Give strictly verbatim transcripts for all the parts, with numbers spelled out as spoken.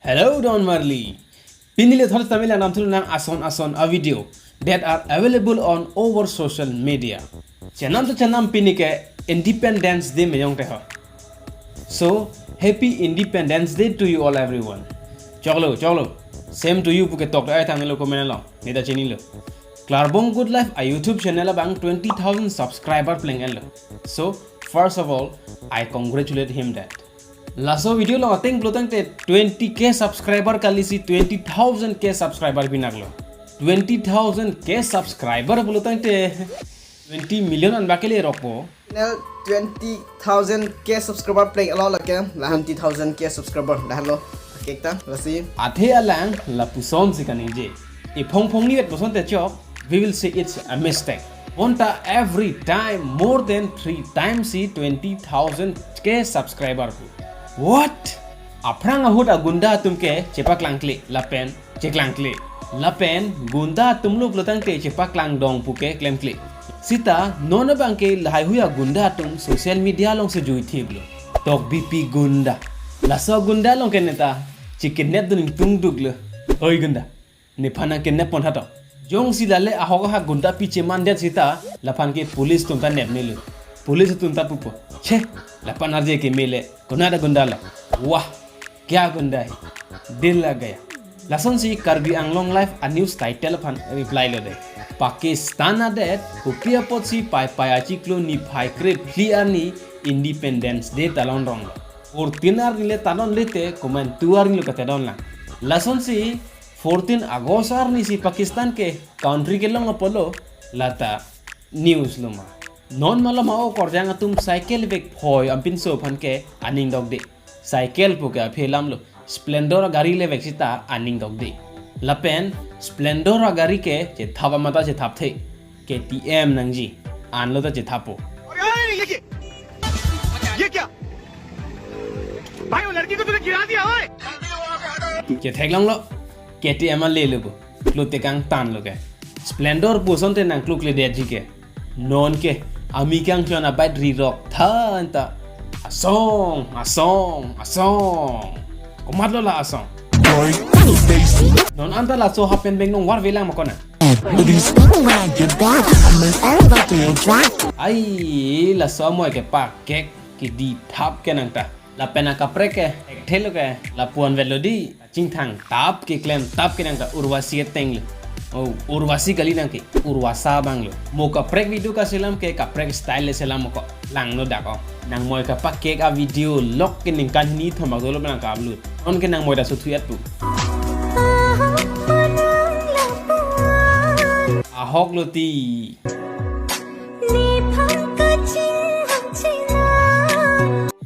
Hello, Don Marley. Pini le thot tamil anam thulu nang ason ason a video that are available on over social media. Chenam to chenam pini ke Independence Day meyong te ho. So, happy Independence Day to you all everyone. Choklo, choklo. Same to you puke tok ai tanglo comment lo. Neta chinilo. Klarbong Good Life a YouTube channel abang twenty thousand subscriber pleng-etlo. So, first of all, I congratulate him that. Laso video along ateng pulotangte twenty K subscriber kalisi twenty thousand K subscriber binaklo. Twenty thousand K subscriber pulotangte twenty million an bakele rokpo. Channel twenty thousand K subscriber pleng-etlo lake, lahan twenty thousand K subscriber dahlo. Kek ta, lasi. Athe alang lapuson si kaningje. Iphong phongni vet puson te chok, we will say it's a mistake. Bonta every time more than three times si twenty thousand K subscriber pu. What? Aphrang ahut agunda atum ke chepaklangkle lapen cheklangkle. Lapen gunda atum lo pulotangte chepaklangdong puke klemkle. Sita non abangke lahaihui agunda atum social media along sejui thiplo. Tok B P gunda. Laso gunda along ke neta chikidnap dun tungduklo. Hoi gunda. Nephan nang kidnap pon hato. Jongsi lale ahok ha gunda piche mandet sita laphan ke police atum ta nepnelo. Police atum ta pupo. Che, lapan arje ke mele. Konat agunda lo. Wah. Kya gunda hai? Dil lag gaya. Lasonsi Karbi Anglong Live a news title aphan reply lo de. Pakistan adet kopi apotsi Paipai achiklo niphai krephli arni Independence Day talon ronglo. Fourteen arni le talon lete komantu arni lo katedon lang. Lasonsi fourteen August arni si Pakistan ke country kelong apotlo lata news lo ma. Non malom a-okorjang atum cycle vek phoi ampinso aphan ke aning dokde. Cycle puke aphi alam lo. Splendor agari le vek sita aning dokde. Lapen Splendor agari ke chethap amata chethapthe. K T M nangji. Anlo ta chethappo. अरे, ये क्या? ये क्या? भाई, वो लड़की को तूने गिरा दिया, ओए! Chetheklonglo. K T M alelo pu. Klute kangtanlo ke. Splendor pu asonte nangklukledetji ke. Non ke ami kangchon a-bike rirok than ta. Asong, asong, asong. Komatlo la asong. Non anta laso hapen beng nong warve lang ma kona. Ai, laso amoi kepakek kidi thap ke nangta. Lapen akaprek ke, thekthe lo ke, lapu-an vetlo di. Chingthang tap keklem tap ke nangta Urvasi ateng lo. Oh, Urvasi kali nang ke, Urvasa abang lo. Mo kaprek video kaselam ke, kaprek style le selam ko. Langno dak o. Nangmoi kapakek a-video lok ke ningkan hini thom bak dolo nang ka-upload. Non ke nangmoi ta suthu-et pu. Ahok lo ti.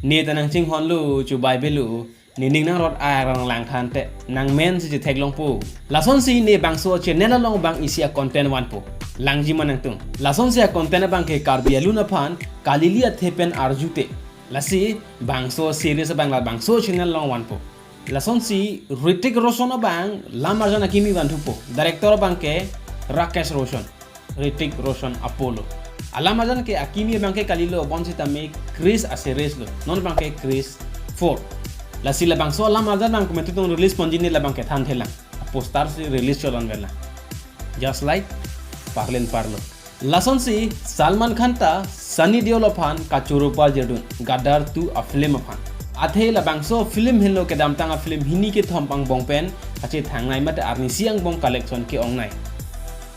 Ne ta nangchinghon lo, chu Bible lo. Nening nangrot arong lang than te, nangmen si chetheklongpo. Lasonsi ne bangso channel along bang isi a-content vanpo. Langji ma nangtum. Lasonsi a-content abang ke Karbi alun aphan, kalili athe pen arjute. Lasi bangso series abang la bangso channel along vanpo. Lasonsi Hrithik Roshan abang lam arjan akimi vanthupo. Director abang ke Rakesh Roshan. Hrithik Roshan apotlo. Alam arjan ke akimi abang ke kalilo bonsitame Krrish a-series lo. Non abang ke Krrish four. Lasi labangso alam arjan abang komantu tong release ponji ne labang ke thanthelang. Poster si release cholon vela. Just like parlen parlo. Lasonsi Salman Khan ta Sunny Deol aphan kachoro parjirdun Gadar two a-film aphan. Athe labangso film henlo kedamtang a-film hini kethom angbong pen kachethang nai mate arnisi angbong collection ke-ong nai.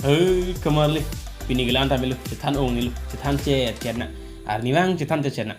Hei, kamarli. Pini kelang ta melo, chethan ong nilo, chethan chet chet na. Arnivang chethan chet chet na.